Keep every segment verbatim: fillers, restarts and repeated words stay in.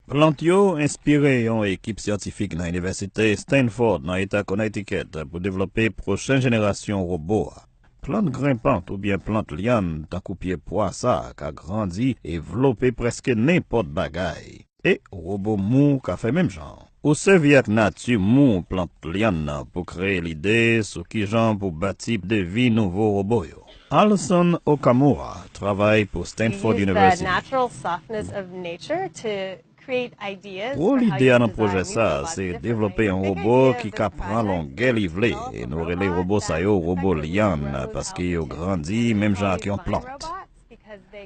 Plant yo enspire yon ekip syantifik nan Inivèsite Stanford nan Eta Connecticut pou devlope pwochen jenerasyon wobo a. Plant grenpant oubyen plant lyann, tankou pye pwa sa a, ka grandi e vlope prèske nenpòt bagay. E wobo mou ka fè menm jan. Ou sèvi ak nati mou plant lyann nan pou kreye lide sou kijan pou bati de vi nouvo wobo yo. Alison Okamura travay pou Stanford University. Gwo lide a nan pwojè sa a se devlope yon wobo ki ka pran longè li vle, e nou rele wobo sa yo wobo lyann, paske yo grandi menm jan ak yon plant.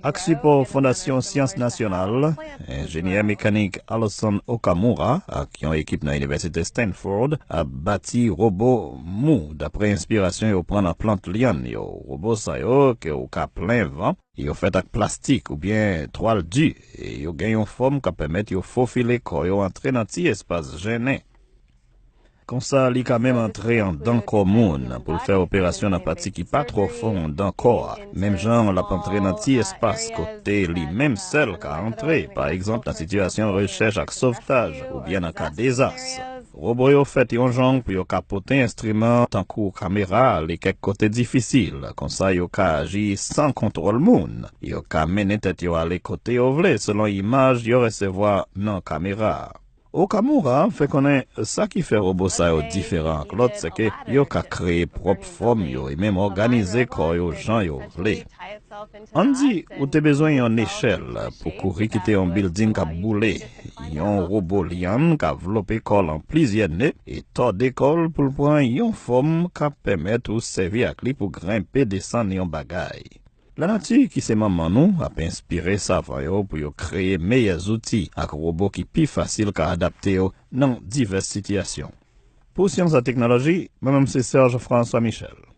Ak sipò Fondasyon Syans Nasyonal, enjenyè mekanik Alison Okamura ak yon ekip nan Inivèsite Stanford ap bati wobo mou dapre enspirasyon yo pran nan plant lyann yo. Wobo sa yo ke ou ka plen van, yo fèt ak plastik oubyen twal di, e yo gen yon fòm k ap pèmèt yo fofile kò yo antre nan ti espas jennen. Konsa, li ka menm antre anndan kò moun pou l fè operasyon nan pati ki pa twò fon anndan kò a, menm jan l ap antre nan ti espas kote li menm sèl ka antre, pa egzanp nan sitiyasyon rechèch ak sovtaj oubyen nan ka dezas. Wobo yo fèt yon jan pou yo ka pote enstriman tankou kamera ale kèk kote difisil, konsa yo ka aji san kontwòl moun. Yo ka mennen tèt yo ale kote yo vle selon imaj yo resevwa nan kamera a. Okamura fè konnen sa ki fè wobo sa yo diferan ak lòt, se ke yo ka kreye pwòp fòm yo e menm òganize kò yo jan yo vle. Ann di ou te bezwen yon nechèl pou kouri kite yon bilding k ap boule. Yon wobo lyann ka vlope kò l an plizyè ne e tòde kò l pou l pran yon fòm k ap pèmèt ou sèvi ak li pou grenpe desann yon bagay. Lanati, ki se manman nou, ap enspire savan yo pou yo kreye meyè zouti ak wobo ki pi fasil ka adapte yo nan divès sitiyasyon. Pou Syans ak Teknoloji, mwen menm se Serge François Michel.